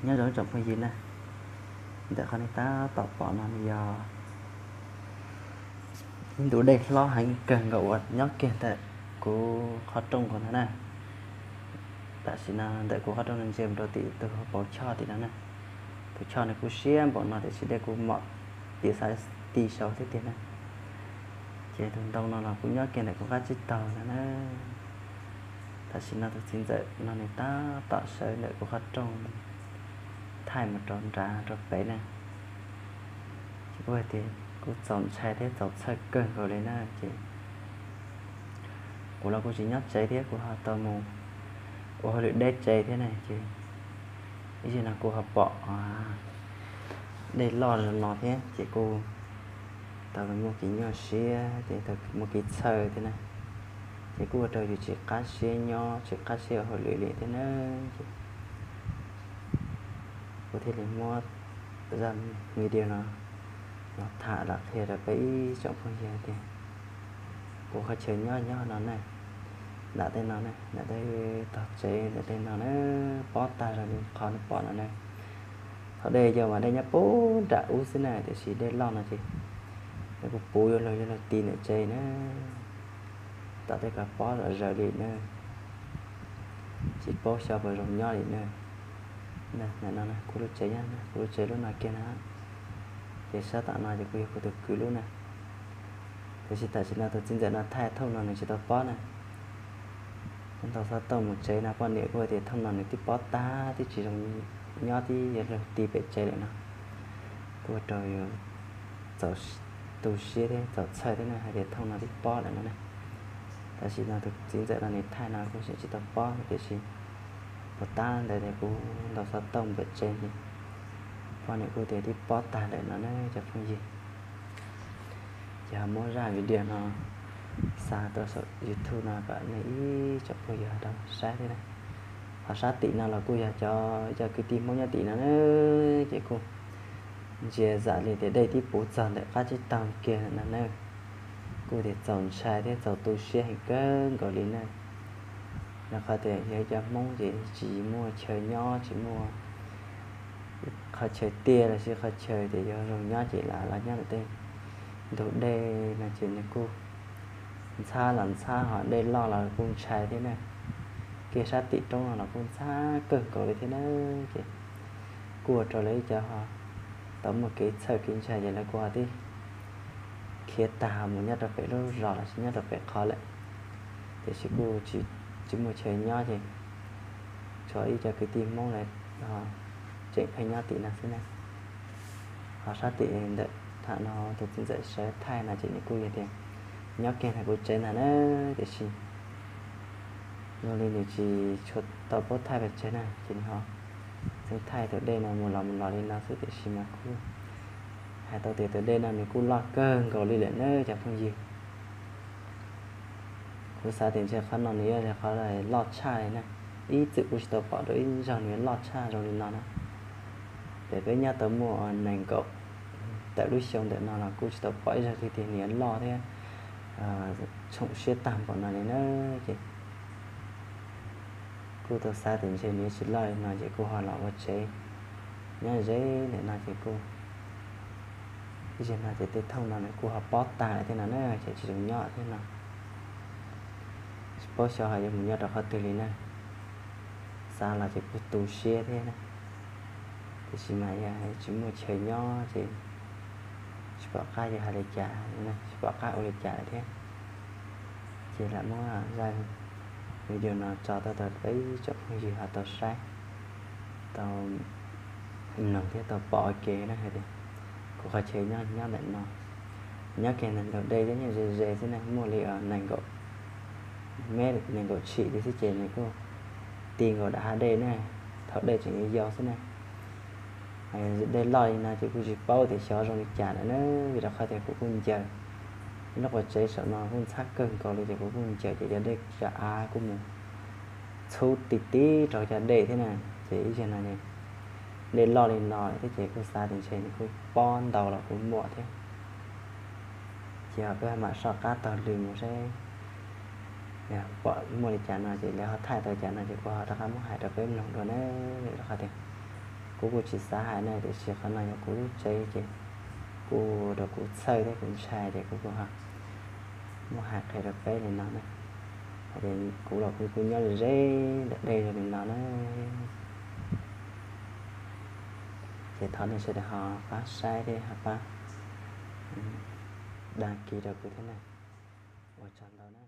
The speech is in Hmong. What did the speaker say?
Nyob zoo tsoom phooj ywg na, ntawm qhov nej tab tom pom no nws yog ib ntu dej hlob heev kawg nkaus uas nyob kiag ntawm kuv qhov rooj nkaus ntag na. Tam sim no ntawm kuv qhov rooj no ntsia mus rau tim tus hauv paus choj tim no na. Tus choj nws kuj siab npaum no tiam sis dej kuj mom piv xav ti saud thiab tiag na. Ces tus ntoo no los kuj nyob kiag ntawm kuv qab tsib taug ntag na. Tam sim no tus txiv ntxawm no nws tab tom sawv ntawm kuv qhov rooj thaij mus rau nrad rau pem na. Ces kuj hais tias kuj txaus ntshai thiab txaus txhawj kawg nkaus li na ces kuv los kuj tsis nyob tsev thiab kuv ho tau mus ua hauj lwm deb tsev thiab na ces ib zaug no kuj ho pom dej loj li no thiab ces kuj tau muaj kev nyuaj siab ces tau muaj kev txhawj thiab na. Ces kuj ua rau yus tsis qab siab nyob tsis qab siab ua hauj lwm li thiab na. Ces kuv thiaj li muab zaj video no los tham los qhia rau peb ib tsoom phooj ywg tias kuv qhov chaw nyob nyob no na, nram tej no na, nram tej tog tsev nram tej no na, pob tag zoo li qhov nej pom no na. Thaum dej yau mas dej nyob puag nram ub xwb na, tiam sis dej loj no ces nws kuj puv yuav luag yuav luag ti ntawm tsev na. Tom tej kos pob zom zaws li na, tsis paub xyov puas zoo nyob li na. Ntawm no kuv lub tsev nyob, kuv lub tsev lub no kiag na. Ces sab tom no ces kuj yog kuv tus kwv lub na. Tiam sis tam sim no tus txiv ntxawm no thaij thooj no nws tsis tau pob na. Ntau xov tooj mus tsev no poj niam kuj hais tias thooj no nws twb pob tag twb tsis zoo nyob twb yuav luag ti pem tsev lawm no. Kuj ua rau yus txaus tu siab thiab txaus txhawj thiab na hais tias thooj no twb pob lawm no na. Tam sim no tus txiv ntxawm no nws thaij no kuj tseem tsis tau pob tiam sis puas tab ntawd tias kuv ntaus xov tooj pem tsev ces poj niam kuj tias twb pob tag lawm no na cov phooj ywg. Ces ho muab zaj video no xa tuaj saum YouTube no kom nej ib tsoom phooj ywg ho tau saib thiab na. Ho sab tim no los kuj yog cov cov kwv tij Hmoob nyob tim no na, ces kuj ntsia zam li tias dej twb puv txog ntawm qab tsib taug kiag no na. Kuj tias txaus ntshai thiab txaus tu siab heev kawg nkaus li na. Rau qhov tias yog ib cov Hmoob ces tsis muaj chaw nyob tsis muaj qhov chaw tiaj los sis qhov chaw tias yuav zoo nyob ces lam los nyob ntawm tej ntug dej no ces nws kuj ntxhab los ntxhab ho dej loj los kuj ntshai thiab na. Kiag sab tim roob no los kuj ntxhab kawg nkaus li thiab na. Ces kuj ua rau lawv ib co ho tau muaj kev txhawj kev ntshai ces lawv kuj ho tib khiav tag mus nyob rau pem lub zos los sis nyob rau pem qhov lawm. Tiam sis kuj tsis muaj chaw nyob ces tshuav ib co kwv tij Hmoob lawv tseem pheej nyob tim no xwb na. Ho sab tim ntawm tham no tus txiv ntxawm sawv thaij no ces nws kuj yog tias nyob kiag ntawm kuv tsev ntag na, tiam sis zoo li nws tsis tshua tau paub thaij pes tsawg na ces nws ho txeev thaij tus dej no mus los mus los li no xwb tiam sis mas kuj hais tau tias tus dej no nws kuj loj kawg nkaus li lawm na cov phooj ywg. Kuv xav tias ntshe qhov no nws yuav qhov loj tshaj li na, ib txwm kuj tsis tau pom dua ib zaug nws yuav loj tshaj zoo li no na. Ces peb nyob tau muaj nees nkaum tawm lub xyoo ntawm no los kuj tsis tau pom ib zaug tiag tiag nws yuav loj thiab tshoom siab tag npaum no li na. Ces kuj tau xav tias ntshe nws yuav tsis loj li no ces kuj ho los ua tsev nyob ze ntawm no ces kuj ib zaug no ces tej thooj no nws kuj ho pob tag lawm thiab no na ces tsis zoo nyob thiab no. Tsis paub xyov ho yuav mus nyob rau qhov twg li na. Xav los ces kuj tu siab thiab na. Tiam sis mas yog tsis muaj chaw nyob ces tsis pom qab yuav hais li cas, tsis pom qab ua li cas lawm thiab. Ces lam muab zaj video no tso tuaj rau peb tsoom phooj ywg ho tau saib, tau mloog thiab tau pom ua ke na hais tias kuv qhov chaw nyob nyob ntawm no, nyob kiag ntawm ntug dej thiab nyob ze ze xwb na, muaj li nees nkaum mev nees nkaum tshim li xwb ces nws kuj ti nkaus dav hav dej na, thaum dej tseem yau xwb na. Dej loj li no ces kuj tsis paub tias xyov zoo li cas lawm na, vim rau qhov tias kuv kuj ncaws lub qhov tsev saum no kuj ntxhab kawg nkaus li ces kuv kuj ncaws ces cov dej cov av kuj mus txhub ti ti rau cov dej thiab na. Ces ib zaug no dej loj li no thiab ces kuj xav tias ntshe nws kuj pob ntau los kuj muaj thiab. Ces peb mam soj qab taug lw mus seb pom muaj li cas no ces lawv ho thaij tau cas no ces kuv ho rov qab muab hais rau peb mloog dua na. Rau qhov tias Kuv kuj tsis xav hais na, tiam sis qhov no yog kuv lub tsev ces kuv rau kuv txhawj thiab kuv ntshai ces kuv kuj muab hais qhia rau peb li no na. Hais tias kuv los kuv kuj nyob ze ze ntawm dej zoo li no na. Ces thov nej sawv daws ho pab saib thiab ho pab dag kis rau kuv thiab na. Ua tsaug ntau na.